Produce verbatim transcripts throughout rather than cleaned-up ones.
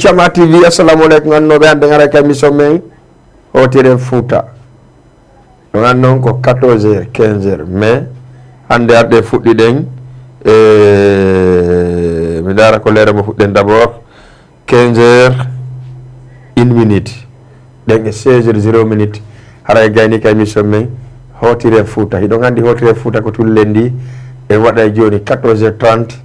Jama T V, assalamu aleykum. Annooɓe, hannde ngara ka émission men Hootiren Fuuta. Ɗum an noon ko quatorze heures, quinze heures. Mais hannde arde fuɗɗiɗen, e mi ndaara ko leere mo fuɗɗen d'abord. Quinze heures, une minute. Ɗen e seize heures, zéro minute. Haray gayni ka émission men Hootiren Fuuta. Hiɗon anndi Hootiren Fuuta ko tun lenndi. En waɗay jooni quatorze heures trente,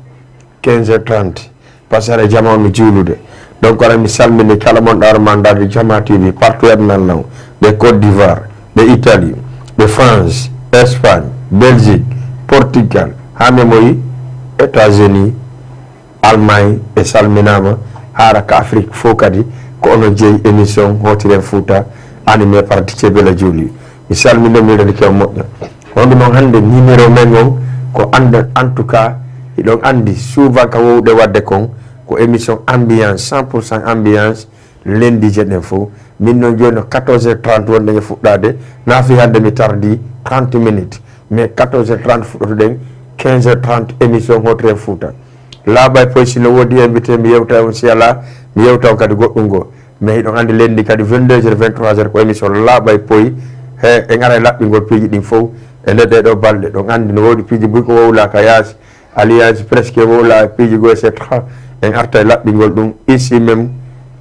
quinze heures trente. Parce que haray jama on no juulude. Donc, haray mi salmini kala mon ɗaaro ma ndaarde Jama T V, partout e aduna on. Ɓe Côte d'Ivoire, ɓe Italie, ɓe France, Espagne, Belgique, Portugal, haa memoyi États-Unis, Allemagne, ɓe salminaama. Haara ka Afrique fof kadi, ko onon jeyi émission Hootiren Fuuta, animé par D J Bella Jolie. Mi salmini, mi weltanike on moƴƴa. Wonde noon hannde numéro men on ko annda, en tout cas, hiɗon anndi souvent ka wowde waɗde kon, ko émission ambiance, cent pour cent ambiance, lundi jeɗen fof. Min noon jooni no quatorze heures trente wonɗen e fuɗɗaade, naafi hannde mi tardi trente minutes, mais quatorze heures trente fuɗɗotoɗen, quinze heures trente émission Hootiren Fuuta. Laaɓa e poy, si no woodi invité, mi yewta on, si alaa, mi yewta on kadi goɗɗum goo. Mais hiɗon anndi lenndi kadi vingt-deux heures, vingt-trois heures ko émission Laaɓa e Poy. He, en ara e laɓɓingol piiji ɗin fof e nder ɗee ɗoo balɗe. Ɗon anndi no woodi piiji buy ko wowlaa ka yaasi, alliance presque wowlaa e piiji goo, et cetera. En arta e laɓɓingol ɗum ici même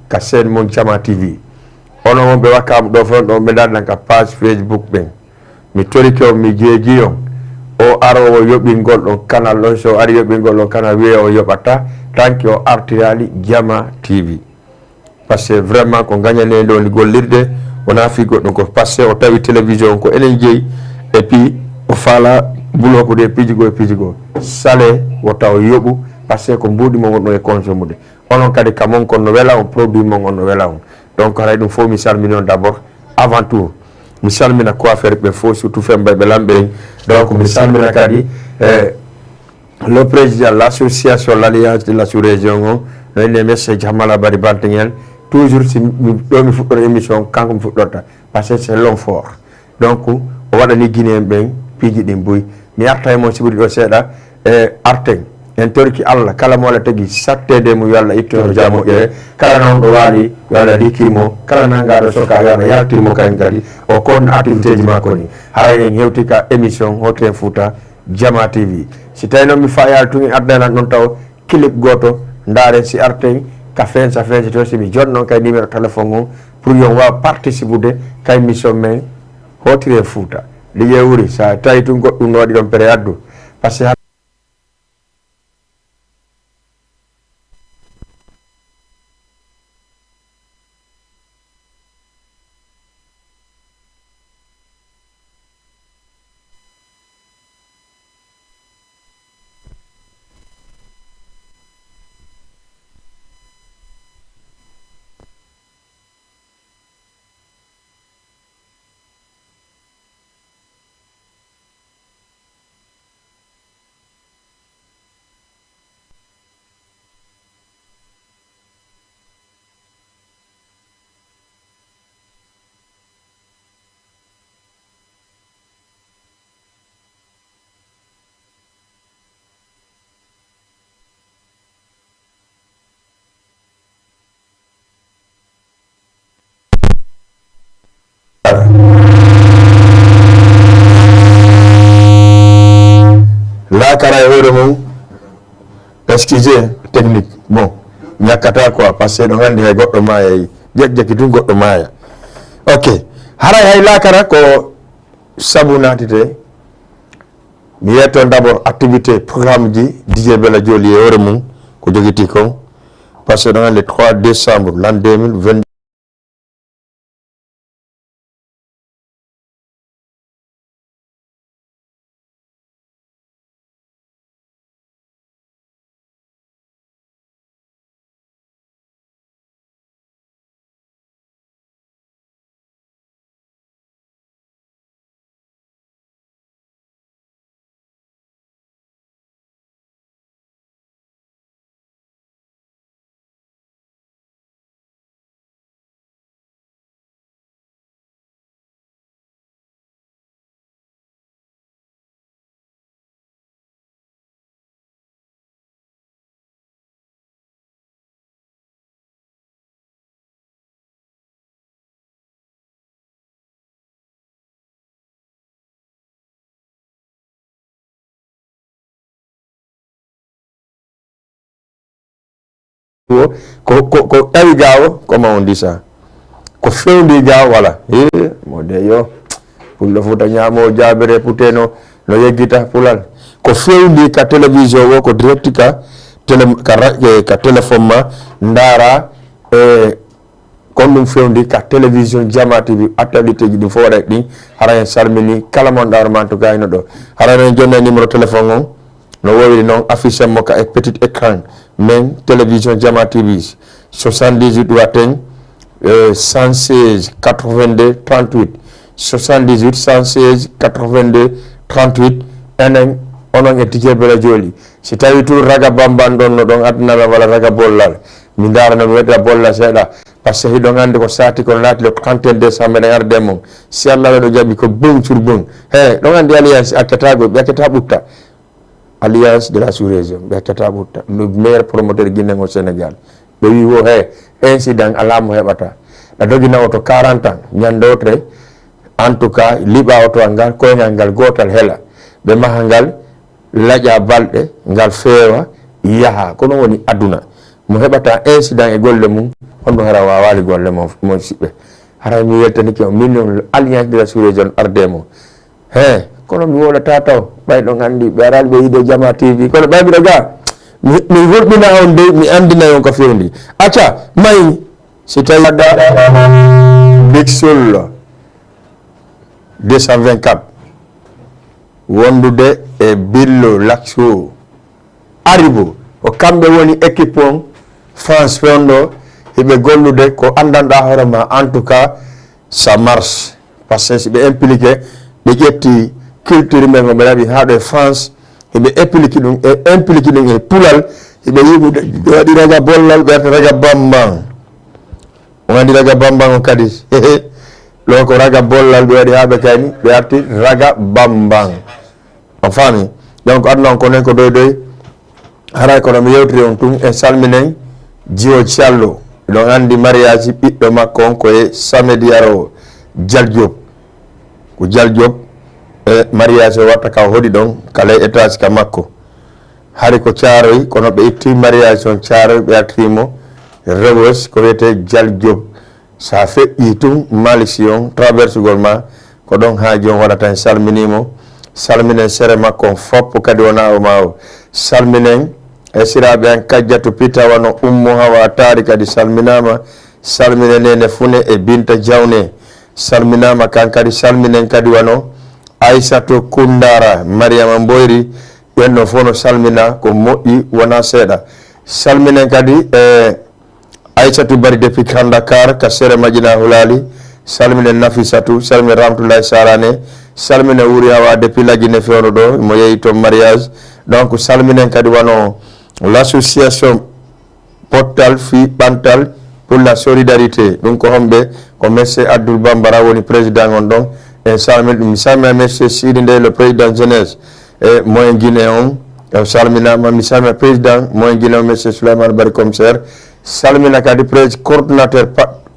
ka chaîne mon Jama T V. Onon wonɓe Wakam ɗoo fof, ɗon ɓe ndaardan ka page Facebook ɓen. Mi torike on, mi jeejii on. O aroowo yoɓingol ɗon kanal ɗon, so o ari yoɓingol ɗon kanal, wiye o yoɓata, tanki o artiraali Jama T V. Parce que vraiment ko ngañanee nde woni gollirde, wonaa fii goɗɗum, ko parce que o tawi télévision ko enen jeyi, et puis o faala bulokude e piiji goo e piiji goo. Sale wota o yoɓu, parce que ko mbuuɗi mo wonno e consommude. Onon kadi ka mon kon no wela on, produit mon on no wela on. Donc haray ɗum fof mi salmini on d'abord, avant tout. Mi salmina coiffeur ɓe fof, surtout Fembayɓe Lamɓe en. Donc mi salmina kadi, eh, le président de l'association, l'Alliance de la sous-région, on, no ine Monsieur Jamala Bari Bantingel. Toujours si mi, ɗo mi fuɗɗora émission, kanko mi fuɗɗorta. Parce que c'est l'homme fort. Donc, o waɗani Guinéen ɓen piiji ɗin buy. Mi arta e mon si ɓuri ɗo seeɗa, e arten. En torki Allah, kala mo Allah tagi satteede mum, yo Allah ittu hen jam moƴƴere. Kala nawɗo waali, yo Allah rikki mo. Kala nangaaɗo soka, yo Allah yaltin mo kañum kadi. O kon activité ji makko ni. Haray en hewti ka émission Hootiren Fuuta, Jama T V. Si tawi noon mi fayaali tun, en addanat noon taw clip gooto, ndaaren si arten ka fensa fensa to, si mi jonnon kay numéro téléphone on pour yo on waaw participude ka émission men Hootiren Fuuta. Ɗiƴe wuri, so a tawi tun goɗɗum no waɗi ɗon pere addu. Parce que Laakara e hoore mum, excusez technique, bon, ñakkata quoi, parce que ɗo nganndi hay goɗɗo maaya, jekki jekki tun goɗɗo maaya. Ok, haray hay laakara ko sabu naatite. Mi yetto d'abord activité programme ji D J Bella Jolie e hoore mum ko jogiti kon, parce que ɗo nganndi trois décembre l'an deux mille vingt. Wo ko ko ko ɗawi ga o ko ma on disa. Ko fewndi ga wala. He mo de yo. Pullo futa ñaamo jaabere puteno no yeggita pulal. Ko fewndi ka télévision wo ko direct ka télé ka ra- eh, ka téléphone ma ndara e kon ɗum fewndi ka télévision Jama T V actualité ji ɗum fof waɗa ɗin. Hara en salmini kala mon ɗawrema en tout cas ino ɗo. Hara en jonna numéro téléphone on. No wowiri noon affiche mo ka e petit écran men télévision Jama T V soixante-dix-huit waten, euh, cent seize quatre-vingt-deux trente-huit, soixante-dix-huit cent seize quatre-vingt-deux trente-huit. Enen onon e Tijjel Bela Jooli, si tawi tun raga bamban ɗon no ɗon addanala wala raga bollal, mi ndaara no mi waɗira bollal seeɗa. Parce que hiɗon anndi ko saati ko naati le trente et un décembre eɗen arde mon. Si Allah waɗo jaɓi ko bon sur bon. He ɗon anndi alliance accata go ɓe accata ɓutta. Alliance de la sous-région ɓe accata ɓutta le meilleur promoteur guinéen au Sénégal. Ɓe wi wo he incident alaa mo heɓata. Ɗa dogina oto quarante ans ñande otre. En tout cas liɓa oto al ngal koyngal ngal gootal hela. Ɓe maha ngal laƴa balɗe ngal feewa yaha. Ko non woni aduna. Mo heɓata incident e golle mum honno hara wawali golle mon mon siɓɓe. Haray mi weltanike on min on alliance de la sous-région arde mo. He kono mi wolata taw ɓay ɗon anndi ɓe arali ɓe yiide Jama T V kono ɓay mbiɗa ga mi mi hulɓina on dey mi anndina on ka fewndi. Acca may si tawi adda big sul deux cent vingt-quatre wondude e billo lakso. Aribo ko kamɓe woni équipe on France fewndo hiɓe gollude ko anndanɗa hoore ma en tout cas ça marche. Parce que si ɓe impliqué ɓe ƴetti culture men ko ɓe naɓi haa ɗo e France hiɓe impliqué ɗum e impliqué ɗum e pulal hiɓe yiɓude ɓe waɗi raga bollal ɓe arta raga bamban. On anndi raga bamban on kadi lo ko raga bollal ɓe waɗi haa ɓe kayni ɓe arti raga bamban. On faami? Donc aduna on ko nen ko doy doy. Haray kono mi yewtiri on tun en salminen jiwo callo. Ɗon anndi mariage ɓiɗɗo makko on ko e samedi arowo jal job. Ko jal job e mariage o watta ka o hoɗi ɗon ka ley étage ka makko. Hari ko caaroy kono ɓe itti mariage on caaroy ɓe artirimo rewes ko wiyete jal job. Sa feƴƴi tun malisi on traversugol ma ko ɗon haaji on waɗata en salminimo. Salminen sere makko on foppo kadi wona o ma o salminen e siraɓe an kajjatu pita wano ummo hawa taari kadi salminama. Salmine nene fune e binta jawne salminama kan kadi salminen kadi wano aissatou kundara mariama mboyri. Ɓen ɗon fof no salmina ko moƴƴi wona seeɗa. Salminen kadi e Aissatou Bari depuis Grand Dakar ka sere Madina Hulali. Salmine Nafissatou, salmine Ramtoulaye Sarane, salmine Wuri Hawa depuis Lagine fewno ɗo mo yehi toon mariage. Donc salminen kadi wano l'association pottal fii ɓantal pour la solidarité. Ɗum ko homɓe? Ko monsieur Abdoul Bambara woni président on ɗon. En salmin ɗum mi salmina monsieur Sidi Ndeye le président jeunesse e moyen Guinée on. En salminama mi salmina président moyen Guinée on monsieur Souleymane Bari commissaire. Salmina kadi président coordinateur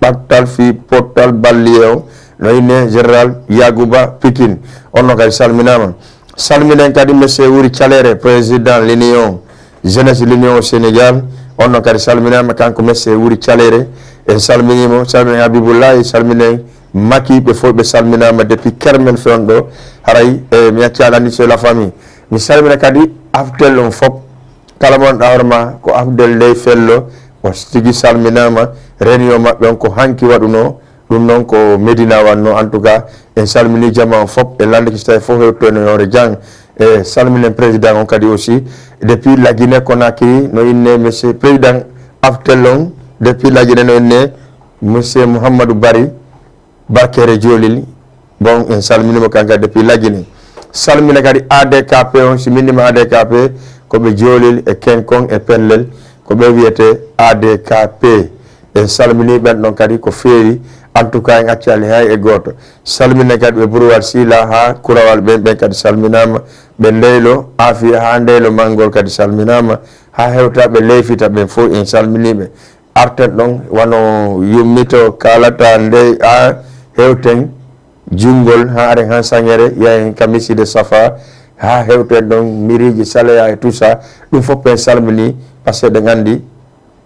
ɓattal fii pottal ballier on no inne général Yagouba Pikine. On non kadi salminama. Salminen kadi monsieur Wuri Calere président l'union jeunesse l'union au Sénégal. On non kadi salminama kanko monsieur Wuri Calere. En salminimo salminen Habibullahi salminen Maki ɓe fof ɓe salminama depuis Kermel fewndo haray e mi accalani sur la famille. Mi salmina kadi aftel on fof kala mon ɗawrema ko afdel ley fello. O tigi salminama. Réunion maɓɓe on ko hanki waɗuno. Ɗum noon ko Medina wanno. En tout cas en salmini jama on fof e lande so tawi fof hewtoyno hoore jang. E salminen président on kadi aussi depuis la Guinée Conakry no inne monsieur président aftel on depuis la Guinée no inne monsieur Mouhamadou Bari Barkere Joolil. Bon en salminimo kanka depuis la Guinée. Salmina kadi A D K P on si minnima A D K P ko ɓe Joolil e Kenkon e Pellel ko ɓe wiyete A D K P. En salmini ɓen ɗon kadi ko feewi. En tout cas en accali hay e gooto. Salmina kadi ɓe Burwal Sila ha Kurawal ɓen ɓen kadi salminama. Ɓe Ndeylo Afiya ha Ndeylo Manngol kadi salminama. Ha hewta ɓe Leyfita ɓen fof en salminiɓe. Arten ɗon wano yummito kalata nde a hewten junngol ha aren han sañere yahen ka miside safa ha hewten ɗon miriiji saleya e tout ça. Ɗum fof en salmini parce que ɗen anndi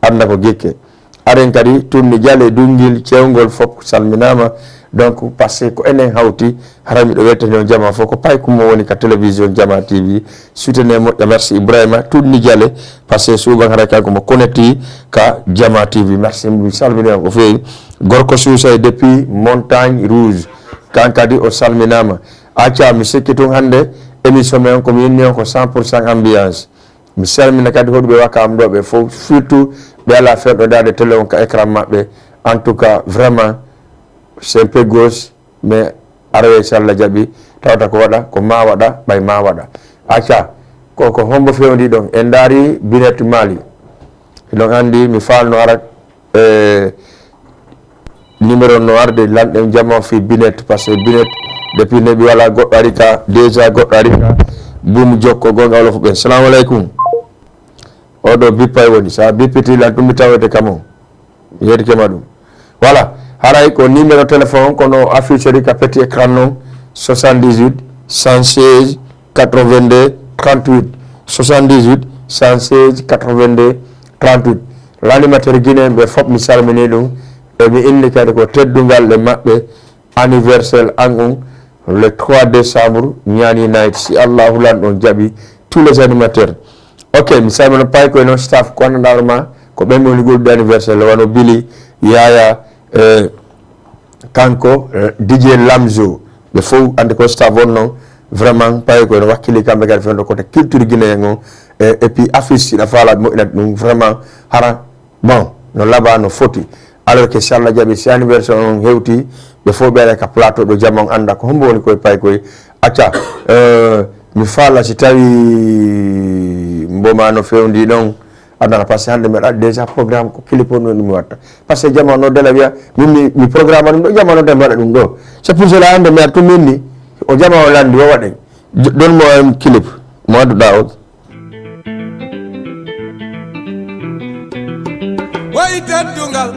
annda ko gikke. Aren kadi tunni jale dungil cewngol fof salminaama. Donc parce que ko enen hawti, hara miɗo weltani on jama fof ko Paykum mo woni ka télévision Jama T V. Sutene moƴƴa, merci Ibrahima tunni jale, parce que suuban hara kanko mo connecti ka Jama T V. Merci, mi salmini on ko feewi. Gorko Suusay depuis Montagne Rouge, kan kadi o salminaama. Acca, mi sikki tun hannde émission men ko mi inni on ko cent pour cent ambiance. Mi salmina kadi hoɗuɓe Wakam ɗo ɓe fof, surtout ɓe ala ferɗo daade télé on ka écran maɓɓe. En tout cas vraiment c'est un peu gauche, mais aroye so Allah jaɓi tawata ko waɗa ko ma waɗa ɓay ma waɗa. Acca, ko ko hombo fewndi ɗon? En daari Binet Mali. Hiɗon anndi mi faalno ara e numéro no arde lanɗen jama fi Binet, parce que Binet depuis neɓi wala goɗɗo ari ka, déjà goɗɗo ari ka. Bumu jokko gonga wala fof ɓen. Salamu aleykum. Oɗo bippay woni, sa bippiti lan ɗum mi tawete kam on. Mi yeetike ma ɗum. Voilà, haray ko numéro téléphone kono affiché ka petit écran non, soixante-dix-huit, cent seize, quatre-vingt-deux, trente-huit. Soixante-dix-huit, cent seize, quatre-vingt-deux, trente-huit. L'animateur guinéen ɓe fof mi salmini ɗum, e mi inni kadi ko teddungal e maɓɓe, anniversaire an on le trois décembre, ñaani night, si Allahu lan ɗon jaɓi, tous les animateurs. Ok, mi salmino pay koye noon staff ko anndanɗaa ma, ko ɓen woni goɗɗude anniversaire, le wano Bili, Yaya, eh, kanko, eh, D J Lamzo, ɓe fof andi ko staff on noon, vraiment pay koye no wakkili kamɓe kadi fewndo côté culture guinéen on, eh, et puis affiche siɗa faala moƴƴinat ɗum vraiment hara. Bon, no laba no foti. Alors que si Allah jaɓi, si anniversaire on hewti, ɓe fof ɓe ara ka plateau ɗo jama on annda ko hombo woni koye pay koye. Acca, euh, mi faala si tawi mboma no fewndi ɗon, annda parce que hannde mi waɗa déjà programme ko clip on woni mi watta. Parce que jama no dela wiya, min mi, mi programme ɗum ɗo, jama no dela mi waɗa ɗum ɗo. C'est pour cela hannde mi waɗa tun min ni, o jama o landi o waɗa. Donne-moi un clip, mo adduɗa o. Woy teddungal.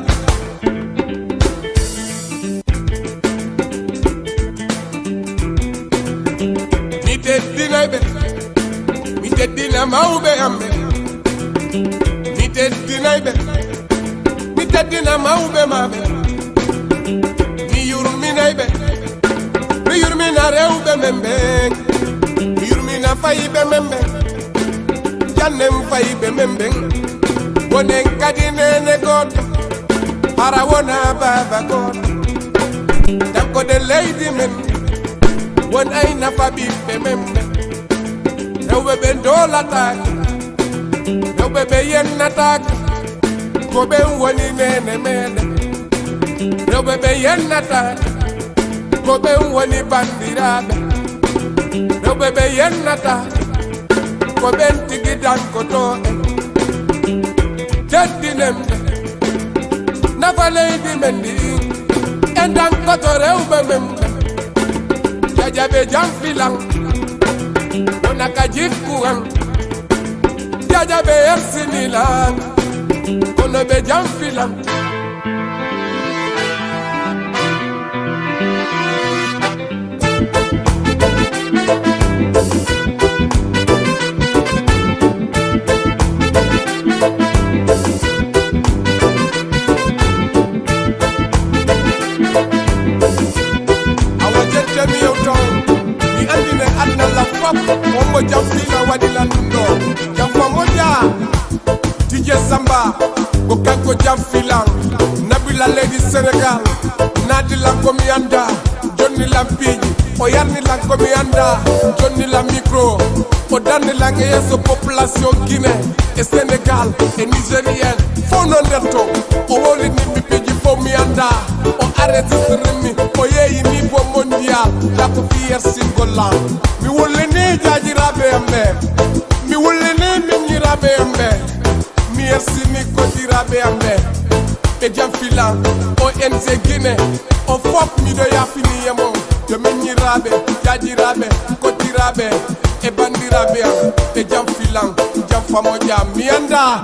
Mi teddinay ɓe, mi teddina mawɓe am ɓe. Mi teddinay ɓe, mi teddina mawɓe maɓɓe. Mi yurminay ɓe, mi yurmina rewɓe men ɓen. Mi yurmina fayɓe men ɓen. Jannen fayɓe men ɓen. Wonen kadi neene gooto, hara wona baaba gooto. Takkoɗen leydi men, won ay nafa ɓiɓɓe men ɓen. Rewɓe ɓe ndoolataake, rewɓe ɓe yennataake, ko ɓen woni neene meɗen. Rewɓe ɓe yennataake, ko ɓen woni banndiraaɓe. Rewɓe ɓe yennataake, ko ɓen tigi dankotoo en. Teddinen ɓe, nafa leydi men ndi, en dankoto rewɓe men ɓe. Jajaɓe jam filan, wona ka jikku an. Jajaɓe ersini lan, kono ɓe jam filan. Awa jette mi yewton, mi andine aduna la fop, hombo jam fina waɗi lan ɗum ɗo. Jam fa moƴƴa, D J Samba, ko kanko jam filan, Nabila leydi Sénégal, naati lan ko mi anda, jonni lan piiji, o yarni lan ko mi anda, jonni lan micro, o darni lan e yeeso population Guinée e Sénégal e Nigérien, fof no nder to, o wowlini mi piiji fof mi anda, o enregistré mi, o yeeyi niveau mondial, la ko fier single lan. Mi wullini jaajiraaɓe am ɓe, mi wullini miñiraaɓe am ɓe, mi yersini koddiraaɓe am ɓe, ɓe jam filan, O N G Guinée, o fof miɗo yaafini e mon, yo miñiraaɓe, jaajiraaɓe, koddiraaɓe, e banndiraaɓe am, ɓe jam filan, jam fa moƴƴa, mi anndaa.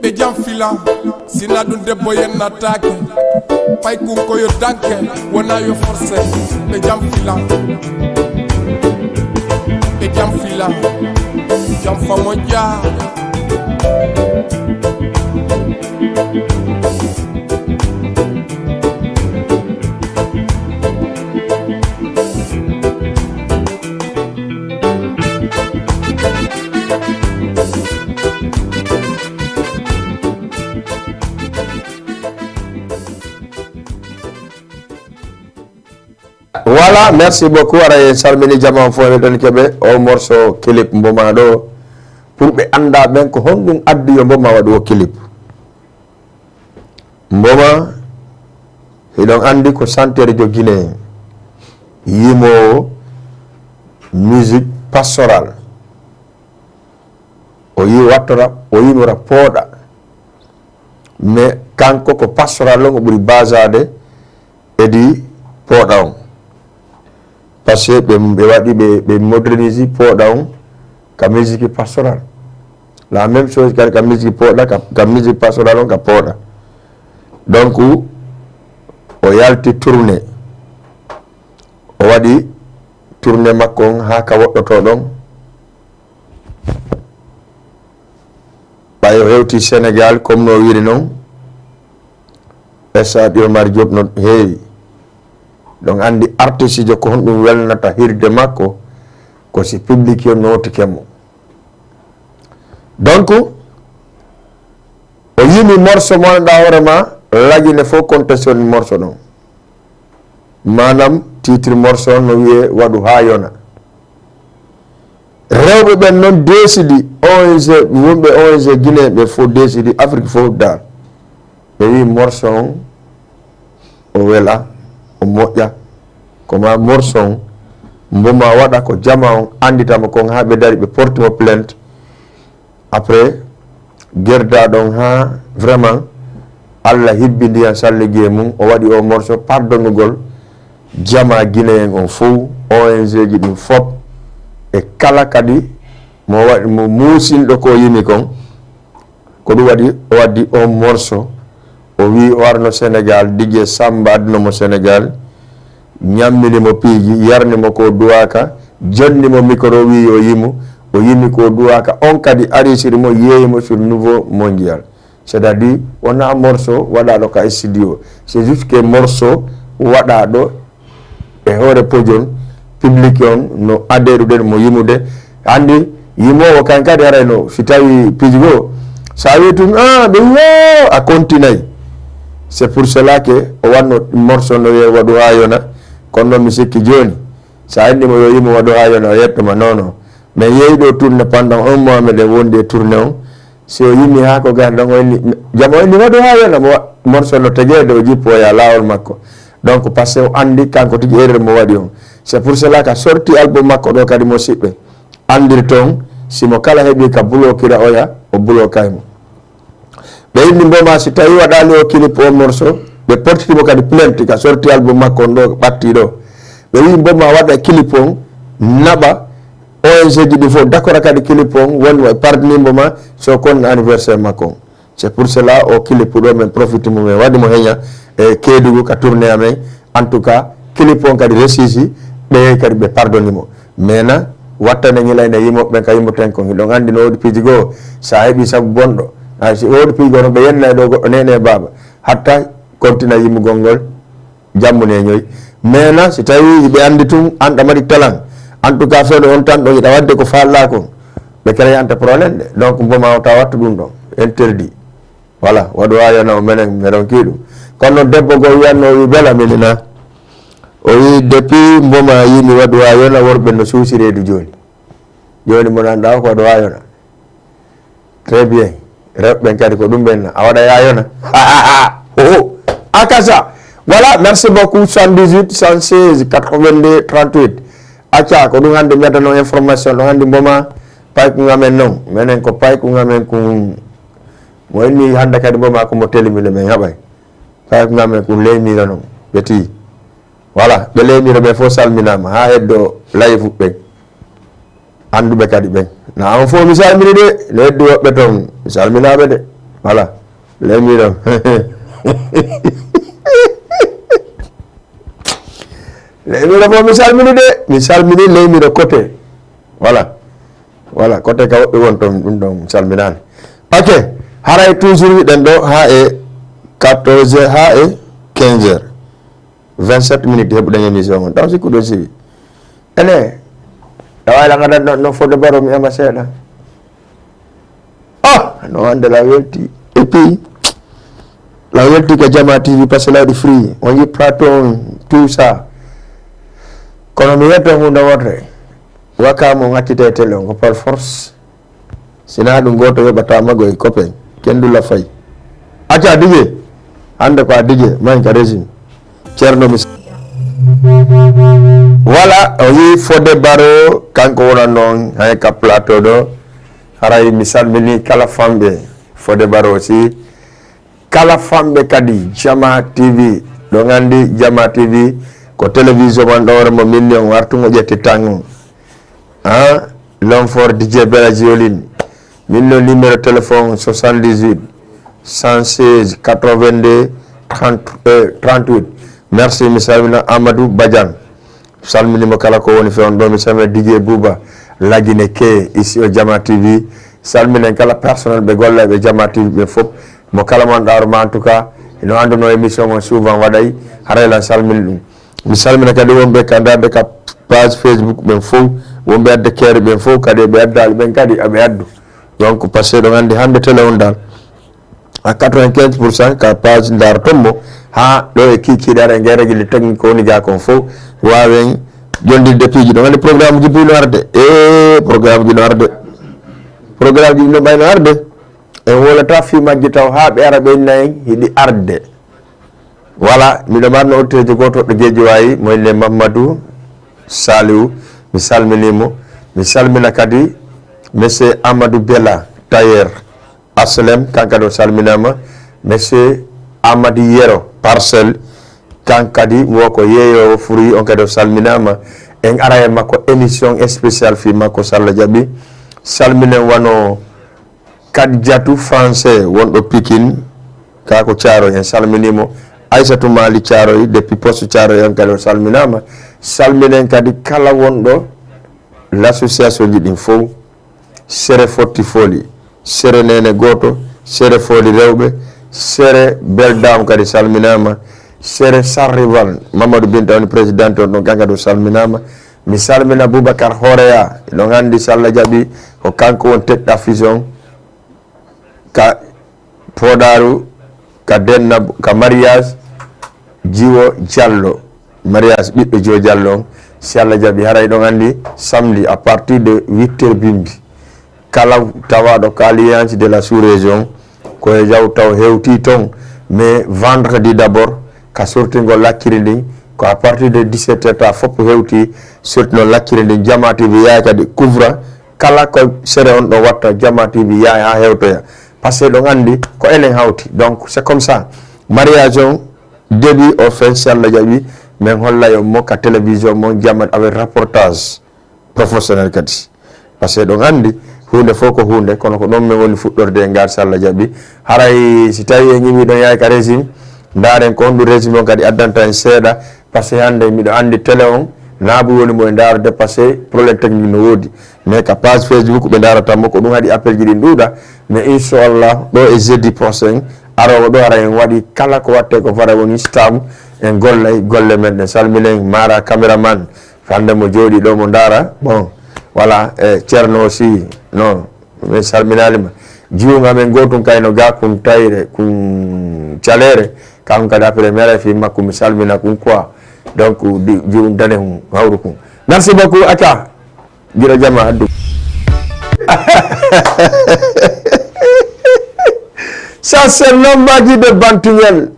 Ɓe jam filan, sina ɗum debbo yennataake. Pay kun ko yo danke, wona yo forcé. Ɓe jam filan. Ɓe jam filan. Famo Dia. Voilà, merci beaucoup. Ara en salmini jama on fof, eɗen keɓe o morceau clip mbo ma ɗo. Pour ɓe annda ɓen ko honɗum addi yo mbo ma waɗu o clip. Mbo ma, hiɗon anndi ko chanteur jo Guinée, yimoowo musique pastorale. O yi wattora, o yimora pooɗa. Mais kanko ko pastorale on o ɓuri basaade edi pooɗa on. Parce que ɓe, ɓe waɗi, ɓe, ɓe modernise pooɗa on ka musique pastorale. La même chose kadi ka musique pooɗa, ka, ka musique pastorale on ka pooɗa. Donc, o yalti tournée. O waɗi tournée makko on haa ka woɗɗotoo ɗon. Ɓay o hewti Sénégal, comme no wiri non, stade Iba Mar Diop no heewi. Ɗon anndi artiste jo ko honɗum welnata hirde makko, ko si public yo nootike mo. Donc, o yimi morceau mo annduɗaa hoore ma, Lagine fof contesté on morceau ɗon. Maanaam, titre morceau on no wiyee Waɗu haa yona. Rewɓe ɓen non deesidi, O N G, wonɓe O N G Guinée ɓe fof deesidi, Afrique fof dal. Ɓe wi morceau on, o wela, o moƴƴa. Ko ma morceau on, mbo ma waɗa ko jama on anndita mo kon haa ɓe dari, ɓe porti mo plainte. Après, gerda ɗon haa vraiment Allah hibbindi en salligi e mum, o waɗi o morceau pardonugol jama Guinée en on fof, O N G ji ɗin fof, e kala kadi mo waɗi, mo muusinɗo ko yimi kon. Ko ɗum waɗi o waddi on morceau, o wi o arno Sénégal, Didier Samba adduno mo Sénégal, ñammini mo piiji, yarni mo ko duwaaka, jonni mo micro, wi yo yimu, o yimi ko duwaaka, on kadi arisiri mo, yeeyi mo sur niveau mondial. C'est-à-dire, wonaa morceau waɗaaɗo ka studio, c'est juste que morceau waɗaaɗo e hoore podium, public on no adérude mo yimude. Anndi yimoowo kan kadi haray no, si tawi piiji goo, sa wi tun, ah, ɓe wi, "Oh, a continay." C'est pour cela que o wanno morceau no wiye Waɗu haa yona, kono noon mi sikki jooni, sa inni mo yo yimu Waɗu haa yona, o yetto ma, non, non. Mais yeeyi ɗo tourné pendant un mois, meɗen wondi e tourné on. Si o yimi haa ko gasi ɗon, o inni, jam o inni, "Waɗu haa yona," mo wa-, morceau no tegeede, o jippoya laawol makko. Donc, parce que o anndi kanko tigi erreur mo waɗi on. C'est pour cela ka sorti album makko ɗo kadi, mo siɓɓe anndiri toon, si mo kala heɓi ka bloquira oya, o bloquay mo. Ɓe inni mbo ma si tawi waɗaali o clip o morceau, ɓe portiti mo kadi plainte ka sorti album makko on ɗo ɓatti ɗo. Ɓe wi mbo ma waɗa clip on, naɓa O N G ji ɗi fof d'accord kadi clip on, woni mo e pardonimbo ma, so kon anniversaire makko on. C'est pour cela o clip ɗo men profite mum en waɗi mo heña e Kédougou ka tournée amen. En tout cas, clip on kadi resisi, ɓe kadi ɓe pardoni mo. Mais na wattane ñilayne yimoɓe ɓen ka yimoten kon. Hiɗon anndi no woodi piiji goo, sa heɓi sabu bonɗo. Ay, si woodi piiji goo, no ɓe yenna e ɗo goɗɗo nene e baaba. Hatta kontina yimugol ngol. Jammu ne ñoy. Mais na, si tawi ɓe anndi tun, an ɗa mari talan. En tout cas, fewde on tan ɗo, hiɗa waɗde ko faalɗaa kon. Ɓe créante problème de. Donc, mbo ma o tawa wattu ɗum ɗon. Interdit. Voilà, waɗu haa yona o menen, mi ronkii ɗum. Kono noon debbo goo wiyanno, o wi bela mini na. O wi depuis mbo ma yimi Waɗu haa yona, worɓe no suusi reedu jooni. Jooni mo nanɗaa o ko Waɗu haa yona. Très bien. Rewɓe ɓen kadi ko ɗum ɓen na. A waɗa haa yona. Oho. Akasa. Voilà, merci beaucoup. Soixante-dix-huit, cent seize, quatre-vingt-deux, trente-huit. Acca, ko ɗum hannde mi addano information ɗo hannde mbo ma payku ngamen noon. Menen ko payku ngamen kun. Mo inni hannde kadi mbo ma ko mo telimi le men haɓay. Payku ngamen kun leymira noon. Ɓe tii. Voilà, ɓe leemiro ɓe fof salminaama, haa heddo live ɓen. Annduɓe kadi ɓen. Na on fof mi salmini de, no heddi woɓɓe toon, mi salminaaɓe de. Voilà, leemiro. Leemiro fof mi salmini de, mi salmini leemiro kote. Voilà. Voilà, côté ka woɓɓe won ton, ɗum ɗon salminaani. Ok, haray toujours hiɗen ɗo haa e quatorze heures haa e quinze heures. Vingt-sept minutes heɓuɗen émission on. Taw sikkuɗon siwi. Ene, e wayla ngadan no, no fodde baro mi ema seeɗa. Ah, no hannde la welti. Et puis, la welti ko Jama T V parce que lawɗi free. On yi plateau on, tout ça. Kono mi yetto hunde wotre. Waka mo ngaccite télé on ko par force. Sina ɗum gooto yoɓata mago e copain. Kendu la fay. Acca dige. Hannde ko a dige. Main ka régime. Ceerno mi. Voilà, o yi fodde baro, kanko wona noon, hay ka plateau ɗo. Haray mi salmini kala famɓe fodde baro aussi. Kala famɓe kadi Jama T V, ɗo nganndi Jama T V ko télévision man ɗo hoore mo million wartugo ƴetti tan. Ah, l'homme fort D J Bella Jiolin. Min no numéro téléphone soixante-dix-huit, cent seize, quatre-vingt-deux, trente, euh, trente-huit. Merci, mi salmina Amadou Badiane. Salminimo kala ko woni fewndo ɗo, mi salmina D J Bouba, Lagine Ke, ici au Jama T V. Salminen kala personnel ɓe golla ɓe Jama T V ɓe fof. Mo kala mon ɗawroma en tout cas, ino annduno émission on souvent waɗay, haray lan salmini ɗum. Mi salmina kadi wonɓe ka darde ka page Facebook ɓen fof, wonɓe adde keere ɓen fof, kadi ɓe addaali ɓen kadi aɓe addu. Donc, parce que ɗon anndi hannde télé on dal, à quatre-vingt-quinze pour cent ka page ndar tombo, ha ɗo e kikiɗare e guerre ji technique woni ga kon fof, wawen jondirde piiji ɗon. Anndi programme ji buy no arde, e programme ji no arde. Programme ji no ɓay no arde. En wolata fi majji taw ha ɓe ara ɓe inna en hiɗi arde. Voilà, miɗo marno otteejo gooto ɗo Geejiwayi, mo inne Mamadou Saliou, mi salminimo. Mi salmina kadi Monsieur Amadou Bella, tailleur, H L M, kan kadi o salminama. Monsieur Amadou Yero, Parcelles, kan kadi wo ko yeeyowo fruit, on kadi o salminama. En ara e makko émission spéciale fi makko, so Allah jaɓi. Salminen wano Kadijatu Français wonɗo Pikine, kaa ko Thiaroye, en salminiimo. Aissatou Mali Thiaroye, depuis poste Thiaroye, on kadi o salminaama. Salminen kadi kala wonɗo l'association ji ɗin fof, Sere Fotti Foli, Sere Nene Gooto, Sere Foli Rewɓe, Sere Beldam kadi salminaama. Sere Sarrival, Mamadou Binta woni président on ɗon, kan kadi o salminaama. Mi salmina Boubacar Horeya, hiɗon anndi so Allah jaɓi ko kanko woni tête d'affiche on ka Podaru, ka Denna, ka mariage Jiwo Diallo, mariage ɓiɗɗo Jiwo Diallo on. Si Allah jaɓi, haray ɗon anndi samedi à partir de huit heures bimbi. Kala tawaaɗo ka Alliance de la sous-région, ko e jaw taw hewti ton, mais vendredi d'abord, ka sortingol lakkiri ndin, ko à partir de dix-sept heures ta fof hewti, sorti noon lakkiri ndin, Jama T V yaay kadi couvra, kala ko sere on ɗo watta, Jama T V yaay ha hewtoya. Parce que ɗon anndi ko enen hawti. Donc, c'est comme ça. Mariage on, début au fin, si Allah jaɓi, min hollay on mo ka télévision mon, Jama, avec reportage professionnel kadi. Parce que ɗon anndi huunde fof ko huunde, kono ko ɗon min woni fuɗɗorde e ngal, so Allah jaɓi. Haray si tawi en iwi ɗon yaay ka régime, ndaaren ko honɗum régime on kadi addanta en seeɗa, parce que hannde miɗo anndi télé on, naabu woni mo e ndaarude, parce que problème technique no woodi. Mais ka page Facebook ɓe ndaarata mo, ko ɗum haɗi appel ji ɗin ɗuuɗa. Mais inchallah, ɗo e jeudi prochain, aroowo ɗo, haray en waɗi kala ko watte ko fara woni stam, en gollay golle men ɗen. Salminen Mara caméraman, hannde mo jooɗi ɗo mo ndaara. Bon, voilà, e Ceerno aussi, non, min salminaalima. Jiwunga men gootun kayno ga kun tayre, kun caleere, kanko kadi après mi ara fi makko mi salmina kun quoi. Donc, di-, jiwun dane hun, hawru kun. Merci beaucoup, aka. Giro jama haddu. Ça, c'est nombaji de Bantuñel.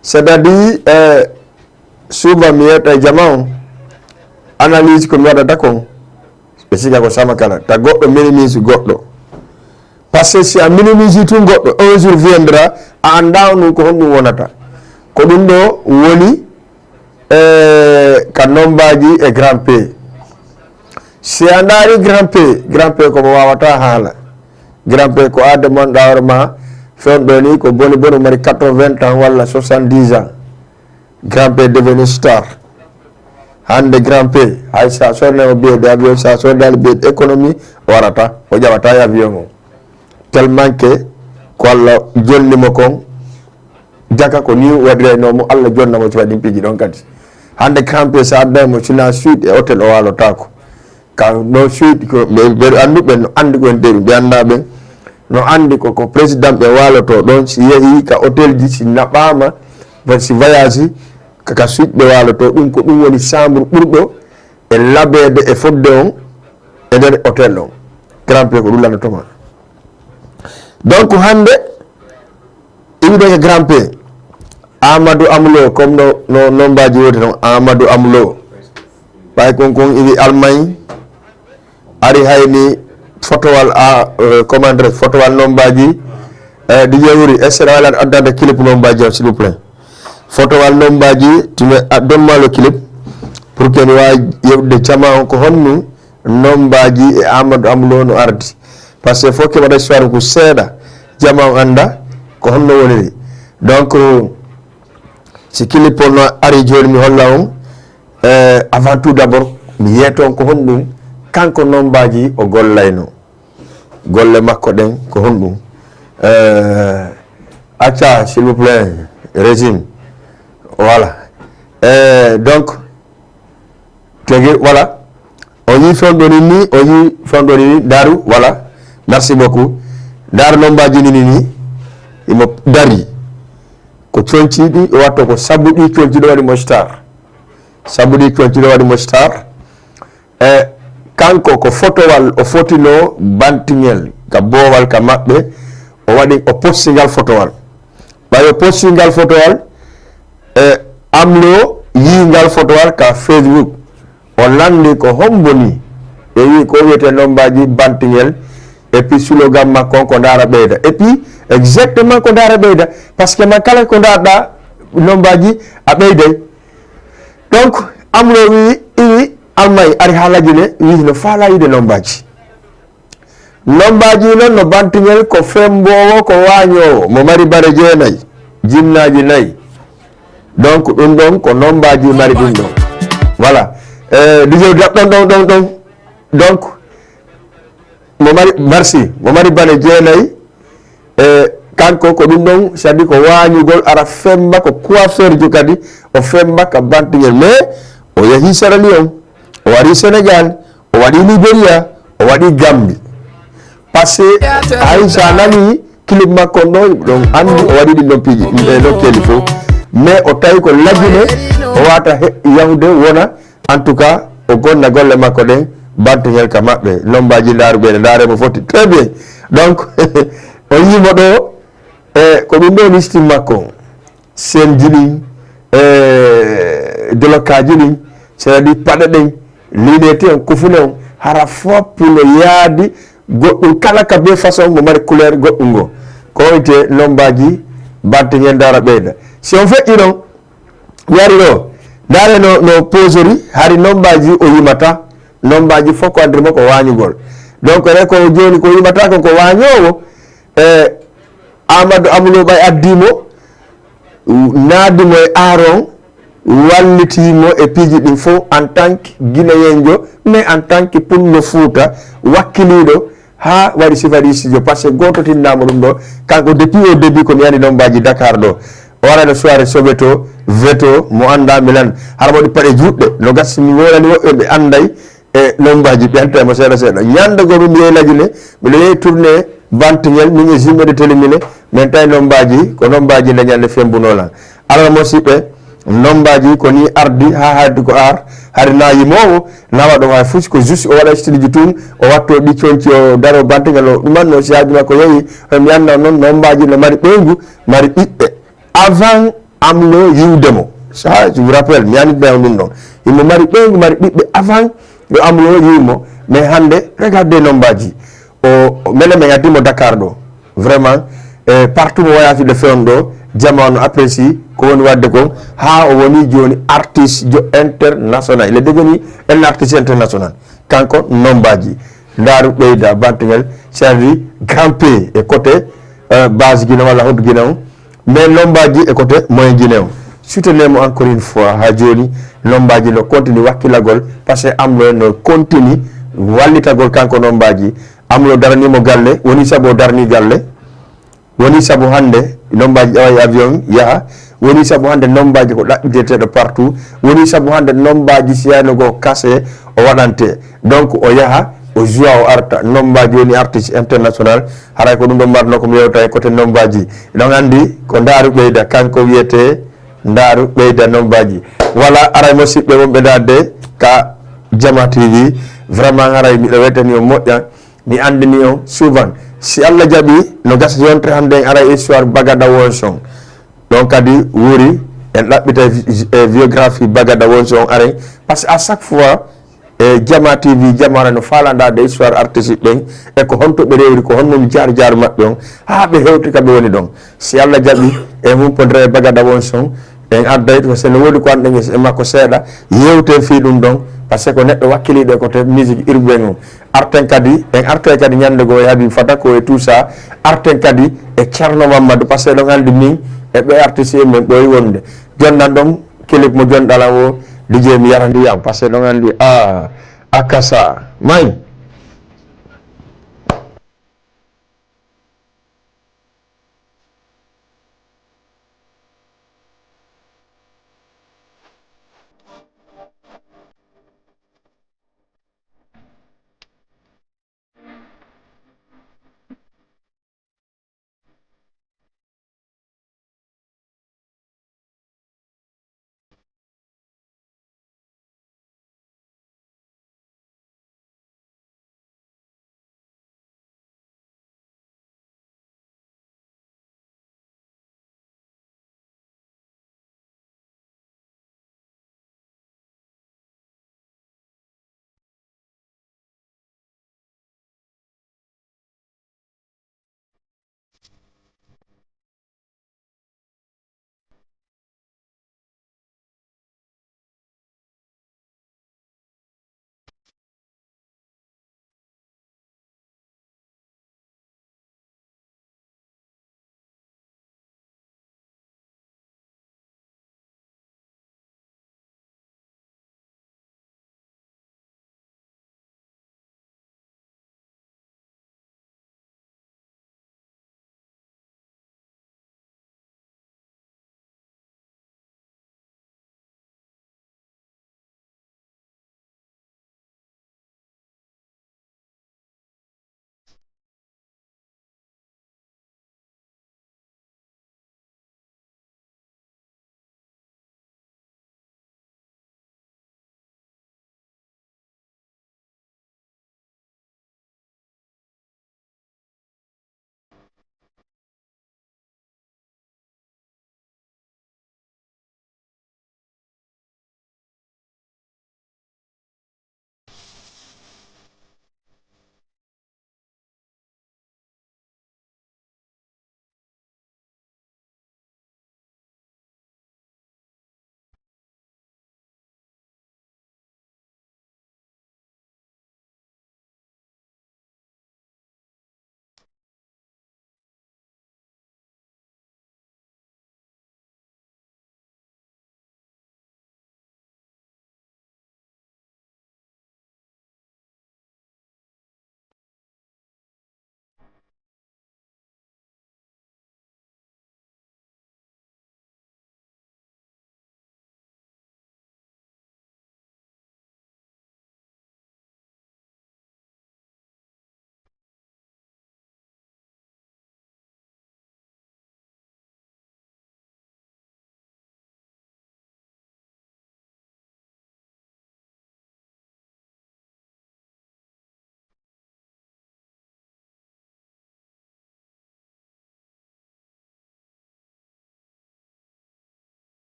C'est-à-dire, euh, souvent mi yewta e jama on, analyse ko mi waɗata kon, ɓe siga ko sama kala, ta goɗɗo minimise goɗɗo. Parce que si a minimise tun goɗɗo, un jour viendra, a annda on ɗum ko honɗum wonata. Ko ɗum ɗo woni, eh, ka nombaji e Grand P. Si a ndaari Grand P, Grand P ko mo wawata haala. Grand P ko aade mon ɗawre ma, fewndo ni ko boni boni mari quatre-vingts ans walla soixante-dix ans. Grand P devenu star. Hannde Grand P, hay sa sodnama billet de avion, sa sodnali billet de économie, o warata, o ƴawata e avion o. Tellement que ko Allah jonni mo kon, jaka ko ni waɗirayno mo, Allah jonna mo si waɗi ɗin piiji ɗon kadi. Hannde Grand P sa adday mo sina suite e hôtel o waalotako. Ka no suite ko ɓe, ɓe annduɓe, no anndi ko en dewi, ɓe annda ɓen. No anndi ko, ko président ɓe waaloto ɗon, si yehi ka hôtel ji, si naɓama, si voyage, ka, ka suite ɓe waaloto, ɗum ko ɗum woni chambre ɓurɗo e laɓeede e fodde on e nder hôtel on. Grand P ko ɗum lannotoma. Donc hannde, iwde ko Grand P, Amadou Amlo, comme no, no nombaji woni ton, Amadou Amlo. Ɓay kon kon iwi Allemagne, ari hayni fotowal a, euh, comment dire, fotowal nombaji, euh, D J Wuri, est-ce que aɗa wawi addande clip nombaji on, s'il vous plaît? Fotowal nombaji, tu me, a, donne-moi le clip, pour que mi wawi yewtude jama on ko honno nombaji e Amadou Amlo no ardi. Parce que fof keɓata histoire ko seeɗa, jama on anda ko honno woniri. Donc, si clip on no ari joni mi holla on, euh, avant tout d'abord, mi yeeto on ko honɗum kanko nombaji o gollayno. Golle makko ɗen ko honɗum? Euh, acca, s'il vous plaît, régime. Voilà. Euh, donc, tigi, voilà. O yi fewndo ni ni, o yi fewndo ni ni, daru, voilà. Merci beaucoup. Daru nombaji ni ni ni, imo dari. Ko conci ɗi, o watto ko sabu ɗi conci ɗo waɗi mo star. Sabu ɗi conci ɗo waɗi mo star. E kanko ko fotowal o fotino bantingel ka boowal ka maɓɓe, o waɗi o posti ngal fotowal. Ɓay o posti ngal fotowal, e Amlo yi ngal fotowal ka Facebook. O lanndi ko hombo ni? Ɓe wi ko wiyete nombaji bantingel, et puis slogan makko on ko ndaara ɓeyda. Et puis exactement ko ndaara ɓeyda, parce que man kala ko ndaarɗa nombaji a ɓeyday. Donc Amlo wi, iwi Almay ari ha Lagine, wi no faala yiide nombaji. Nombaji non no bantingel ko femboowo, ko waañoowo, mo mari bare jeenayi, jinnaaji nayi. Donc ɗum ɗon ko nombaji mari ɗum ɗon. Voilà. Eh, D J daɗɗon ɗon, ɗon, ɗon. Donc mo mari, merci, mo mari bane jeenayi. E kanko ko ɗum ɗon, c'est-à-dire ko waañugol, ara femba ko coiffeur jo kadi, o femba ka bantingel. Mais o yehi Sierra Leone, o wari Sénégal, o waɗi Liberia, o waɗi Gambie. Parce que hay sa nani clip makko on ɗo, ɗon anndi o waɗi ɗin ɗon piiji, ɗin ɗon kelli fof. Mais o tawi ko Lagine, o wata he-, yahude wona, en tout cas, o gonna golle makko ɗen, bantingel ka maɓɓe, nombaji ndaaruɓe ne, ndaare mo foti. Très bien. Donc, o yimo ɗo, e ko ɗum ɗo listing makko. Senji ɗin, e dolokaji ɗin, c'est-à-dire paɗe ɗen, linete on, kufune on, hara fop no yaadi goɗɗum kala ka be façon mo mari couleur goɗɗum ngo. Ko wiyte nombaji bantingel ndaara ɓeyda. Si on feƴƴi ɗon, mi ari ɗo, ndaare no, no posori, hari nombaji o yimata, nombaji fof ko andiri mo ko waañugol. Donc, re ko joni ko yimata kon ko waañoowo, e Amadou Amulo ɓay addi mo, naadi mo e Aaron, walliti mo e piiji ɗin fof en tant que Guinéenjo, mais en tant que Pullo Fuuta, wakkiliiɗo haa waɗi sifariisiijo, par ce que gooto tinnaama ɗum ɗo. Kanko depuis au début ko mi yani nombaji Dakar ɗo. O waɗano soirée Soweto, Veto, mo annda mi lan. Hara mo waɗi paɗe juutɗe, no gasi mi wolani woɓɓe ɓe anday, e nombaji ɓe antayi mo seeɗa seeɗa. Ñande goo min mi yehi Lagine, miɗo yehi tournée Bantingel, min e Zimmeɗe Telimine, min tawi nombaji, ko nombaji nde ñande fembuno lan. Alaa musiɓɓe, nombaji ko ni ardi, haa haaldi ko ar, hari na yimoowo, na waɗo hay fus, ko juste o waɗa style ji tun, o watto ɗi conci, o daro Bantingel, o ɗumanno si haaju makko yehi, hono mi annda noon, nombaji no mari ɓeyngu, mari ɓiɓɓe. Avant Amlo yiwde mo, ça, je vous rappelle, mi anndi ɓe on ɗum ɗon. Himo mari ɓeyngu, mari ɓiɓɓe avant yo Amlo yiw mo. Mais hannde, regardez nombaji. O, o, menen min addi mo Dakar ɗo. Vraiment, e partout mo voyage ɗo fewndo ɗo, jama no apprécie ko woni waɗde kon, haa o woni jooni artiste jo international. Il est devenu un artiste international. Kanko nombaji. Ndaaru ɓeyda bantingel, c'est-à-dire Grand P e côté, euh, base Guinée walla hoto Guinée on. Mais nombaji e côté moyen Guinée on. Soutenez-moi encore une fois, ha joni, Nombaji no continue wakkilagol, parce que Amlo no continue wallitagol kanko Nombaji. Amlo darani mo galle, woni sabu o darni galle. Woni sabu hande Nombaji ƴawa e avion yaha. Woni sabu hande Nombaji ko ɗaɓɓiteteɗo partout. Woni sabu hande Nombaji si yano go kase o waɗante. Donc o yaha, o joua, o arta. Nombaji woni artiste international. Haray ko ɗum ɗon marno ko mi yewta e côté Nombaji. Ɗon andi ko Ndaaru Ɓeyda, kanko wiyete Ndaaru Ɓeyda Nombaji. Voilà, aray musiɓɓe wonɓe daade ka Jama T V. Vraiment haray miɗo wetani on moƴƴa. Mi andini on souvent. Si Allah jaɓi, no gasa yontere hande en aray histoire Bagada Wonson. Ɗon kadi wuri en ɗaɓɓita vi-, e biographie Bagada Wonson on aray. Parce que à chaque fois, e Jama T V, Jama no faalanda de histoire artiste ɓen, e ko honto ɓe rewri, ko honno jaar jaar maɓɓe on, haa ɓe hewti ka ɓe woni ɗon. Si Allah jaɓi, en humpodira e Bagada Wonson, en adday to, so no woodi ko anɗen e makko seeɗa, yewten fii ɗum ɗon, parce que ko neɗɗo wakkiliiɗo e ko te musique urbain on. Arten kadi, en artay kadi ñande goo e Habib Fatako et tout ça, arten kadi e Ceerno Mamadou, parce que ɗon andi min e ɓe artiste en men ɓooyi wonde. Jonnan ɗon, clip mo jonɗalan o, D J mi yara ndiyam, parce que ɗon andi, a, a kasa, may.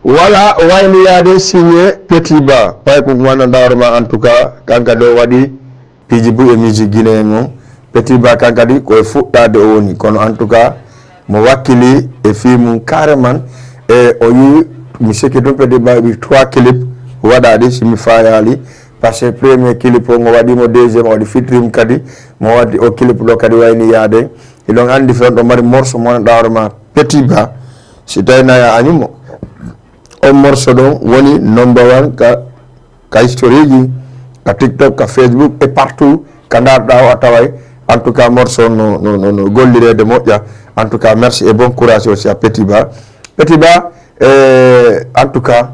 Voilà, wayno yaade signé Petit Ba. Pay ko wano ndaaro ma, en tout cas, kanka ɗo waɗi piiji buy e musique guinéen on. Petit Ba kan kadi ko e fuɗɗaade o woni, kono en tout cas, mo wakkili e fii mum carrément. E o yi, mi sikki ɗum Petit Ba wi trois clip waɗaɗi, si mi fayaali, parce que premier clip o mo waɗi, mo deuxième o waɗi featuring kadi, mo waɗi o clip ɗo kadi wayni yaade. Hiɗon anndi fen ɗo mari morceau mo wano ndaaro ma Petit Ba, si tawi na ya añumo. On morceau ɗon woni number one ka, ka historique, ka TikTok, ka Facebook et partout, ka ndaarɗa o a taway. En tout cas, morceau no, no, no, no gollireede moƴƴa. En tout cas, merci et bon courage aussi à Petit Ba. Petit Ba, eh, en tout cas,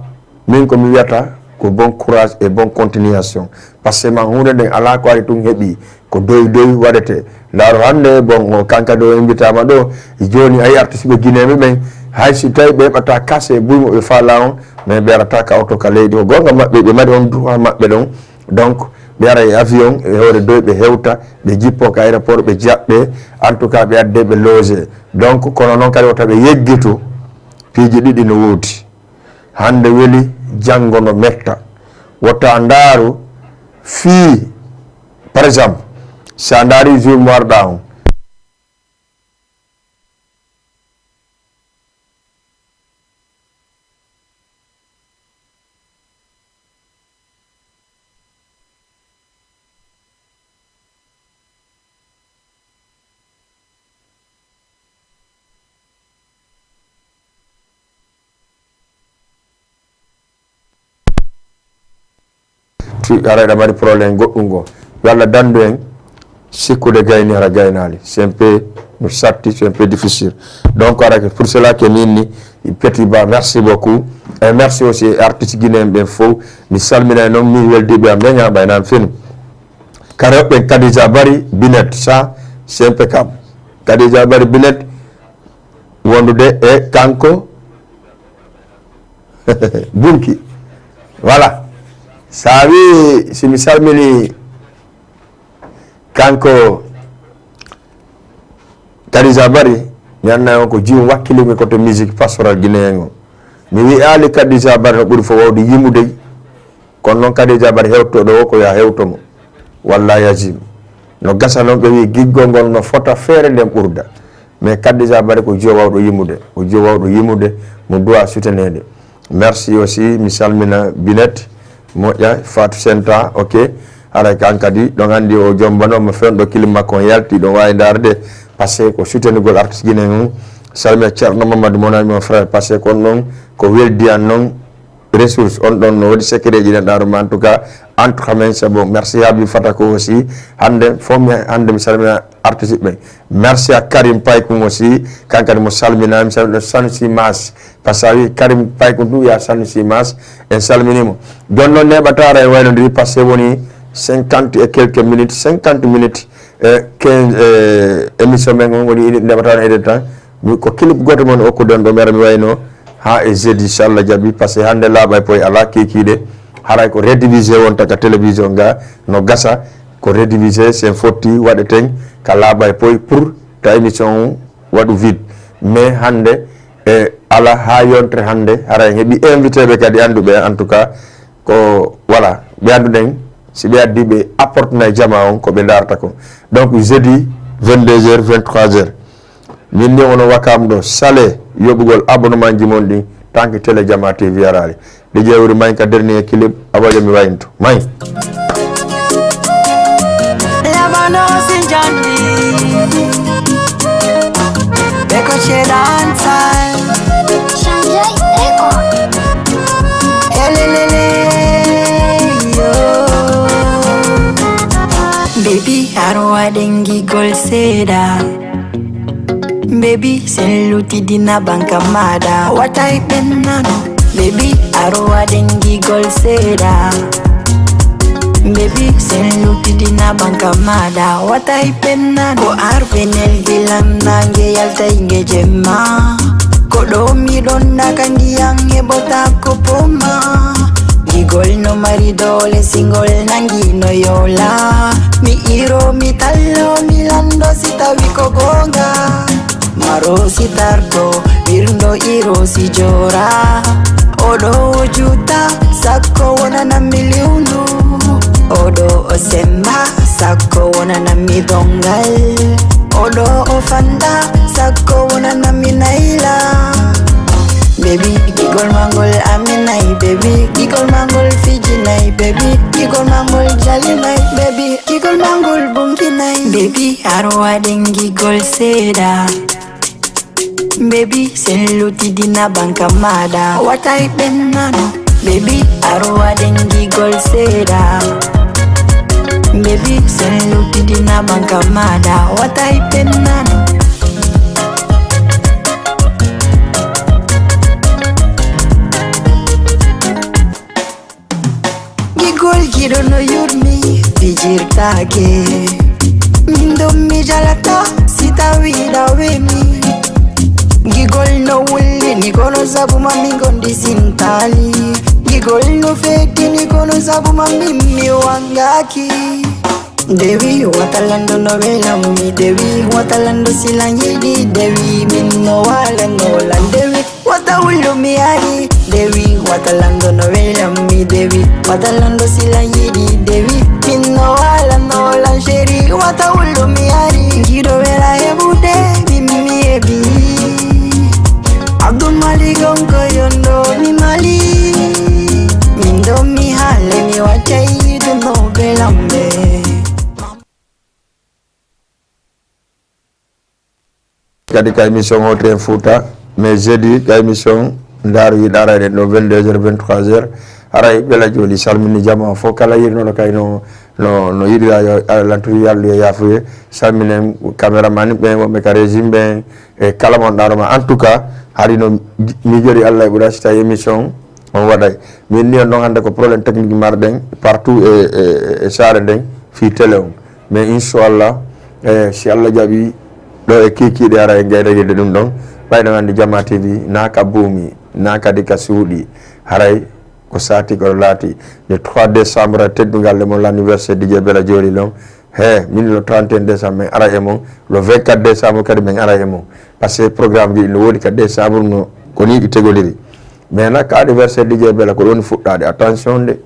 min ko mi wiyata ko bon courage et bon continuation. Parce que man huunde nden alaa ko ari tun heɓi, ko doy doy waɗete. Ndaaro hannde, bon, o kanka ɗo invitama ɗo, jooni ayi artiste ɓe Guinéen ɓen, hay si tawi ɓe heɓata kase buy mo ɓe faala on, mais ɓe arata ka oto ka leydi, ko goonga maɓɓe, ɓe mari on droit maɓɓe ɗon. Donc, ɓe ara e avion, e hoore doy ɓe hewta, ɓe jippo ka aéroport, ɓe jaɓɓe, en tout cas ɓe adde ɓe loge. Donc, kono noon kadi wota ɓe yeggitu, piiji ɗiɗi no woodi. Hannde weli, janngo no metta. Wota ndaaru fii, par exemple, si a ndaari jour mo arɗa on, tu ara eɗa mari problème goɗɗum ngo, yo Allah dandu en. Sikkude gayni hara gaynaali, c'est un peu, no satti, c'est un peu difficile. Donc ara que pour cela que min ni Petit Ba, merci beaucoup. Et merci aussi artiste guinéen ɓen fof. Mi salmina noon, mi weldiɓe am ɓe ñaaɓa e naan fenu. Ka rewɓe Kadija Bari Binet, ça, c'est impeccable. Kadija Bari Binet, wondude e kanko Bunki. Voilà. Sa wi, si mi salmini kanko Kadija Bari, mi annay on ko jiwum wakkilimi ko to musique pastoral guinéen on. Mi wi'aali Kadija Bari no ɓuri fof wawde yimude. Kono noon Kadija Bari hewtoɗo o ko ya hewto mo. Wallahi azim. No gasa noon ɓe wi giggol ngol no fota feere nden ɓurda. Mais Kadija Bari ko jiwo wawɗo yimude. Ko jiwo wawɗo yimude, mo duwa suteneede. Merci aussi, mi salmina Binet, moƴƴa, Fatou Senta, ok. Haray kan kadi, ɗon anndi o jombano mo fewndo kilim makko on yalti, ɗon waawi ndaarde. Parce que ko sutenugol artiste Guinée on. Salmina Ceerno Mamadou, mon ami, mon frère. Parce que kon noon ko weldi an noon, ressource on ɗon no waɗi secret ji ɗen ɗaɗo ma, en tout cas, entre quand même c'est bon. Merci Habib Fatako aussi. Hannde fof mi, hannde mi salmina artiste ɓe. Merci à Karim Paykun aussi. Kankadi mo salmina, mi salmina Sanusi Mas. Parce que a wi Karim Paykun tu ya Sanusi Mas. En salminimo. Jooni noon neɓataara e waynodiri parce que woni cinquante et quelques minutes, cinquante minutes. E quinze, e émission men on woni ini ndeɓata no eden tan. Mi ko clip goto mon okkude on ɗo mera mi wayno ha e jeudi, inchallah jaɓi, parce que hannde laaɓa e poye ala kikiɗe. Haray ko redivisé wonta ka télévision ga, no gasa ko redivisé, sen fotti waɗeten ka laaɓa e poye pour ta émission on waɗu vide. Mais hannde e ala ha yontere hannde, haray en heɓi invité ɓe kadi annduɓe, en tout cas, ko, voilà, ɓe annduɗen, si ɓe addi ɓe apportena e jama on ko ɓe darata ko. Donc jeudi vingt-deux heures, vingt-trois heures. Min ni wono wakam ɗo, sale yoɓugol abonnement ji mon ɗin, tanki télé Jama T V arali. Ɗi ƴeewri may ka dernier clip, abajo mi waynto. May. Lebanon si jandi. Beko ce dancehall. Shanjay Record. Elelele, yo. Baby, haro waɗen gigol seeɗa. Baby, sen lutidina banka maɗa. Watay ɓennano. Baby, haro waɗen gigol seeɗa. Baby, sen lutidina banka maɗa. Watay ɓennano. Ko arɓe neldi lan nange yaltay nge jemma. Ko ɗo miɗon naka ndiyan e ɓota ko poma. Gigol no mari doole singol nangi no yola. Mi iro mi tallo mi lando si tawi ko gonga. Maro si tardo, ɓirɗo iro si jora. Oɗo o juuta, sakko wonana mi liwndu. Oɗo o semba, sakko wonana mi dongal. Oɗo o fanda, sakko wonana mi nayla. Baby, gigol mangol aminay, baby, gigol mangol fijinay, baby, gigol mangol jalinay, baby, gigol mangol bunkinay, baby, arwaden gigol seda. Baby, sen lutidina banka mada. Watai pennano. Baby, arwaden gigol seda. Baby, sen lutidina banka mada. Watai pennano. Gigol giɗo no yurmi fijirtake. Min ɗon mi jalata si tawi ɗa wemi. Gigol no wullini kono sabu ma min gondi sintali. Gigol no fetini kono sabu ma min mi wangaki. Dewi watalando no welammi, dewi watalando silan yiɗi, dewi min no walano lan, dewi wata wullu mi ari, dewi watalando no welammi, dewi watalando silan yiɗi, dewi min no walano lan sheri, wata wullu mi ari, giɗo wela heɓude min mi heɓi. Abdul Malik on ko yondo mi mali. Min ɗo mi haale mi waccay yiduno be lambe. Kadi ka émission Hoto en Fouta, mais jeudi ka émission Ndaaru Yiɗa, aray ɗen ɗo vingt-deux heures, vingt-trois heures. Aray Bella Jolly salmini jama fof, kala yirnoɗo kay no no no yiɗira yo, aray lanturi yallu yo yafuye. Salminen caméraman ɓen, wonɓe ka régime ɓen, e kala mon ɗaɗo ma. En tout cas hari no miijori Allah e ɓura si tawi émission on waɗay. Min ni on ɗon hannde ko problème technique marɗen partout e e e saare nden fii télé on. Mais inchallah, e si Allah jaɓi, ɗo e kiikiiɗe haray en gayɗagirde ɗum ɗon. Ɓay ɗon anndi Jama T V na ka buumi, na kadi ka suuɗi, haray ko saati ko laati. Le trois décembre teddungal le mon l'anniversaire D J Bella Jolly lon. He min le trente et un décembre min ara e mon, le vingt-quatre décembre kadi min ara e mon. Parce que programme ji ɗi no woodi ka décembre no ko ni ɗi tegoliri. Mais nak ka anniversaire D J Bella ko ɗon fuɗɗaade, attention de.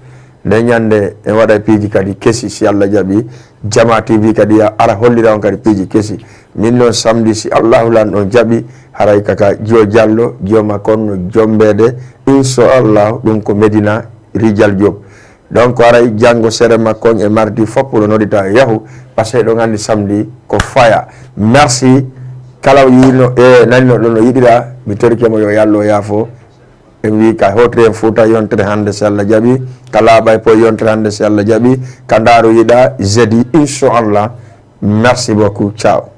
Nde ñande en waɗa piiji kadi kesi si Allah jaɓi. Jama T V kadi ya ara hollira on kadi piiji kesi. Min noon samedi si Allahu lan ɗon jaɓi, haray kaka Jiyo Jallo, Jiyo Makon no jombeede, inchallahu ɗum ko Medina Rijal Diop. Donc haray janngo sere makko on e mardi fof no noddita yahu, parce que ɗon anndi samedi ko faya. Merci kala yino e nanino ɗo no yiɗira, mi torike mo yo yallo yaafo. En wi ka hotre en Fouta yontere hannde si Allah jaɓi, ka laaɓay poy yontere hannde si Allah jaɓi, ka ndaaru yiɗa jeudi inchallah. Merci beaucoup, ciao.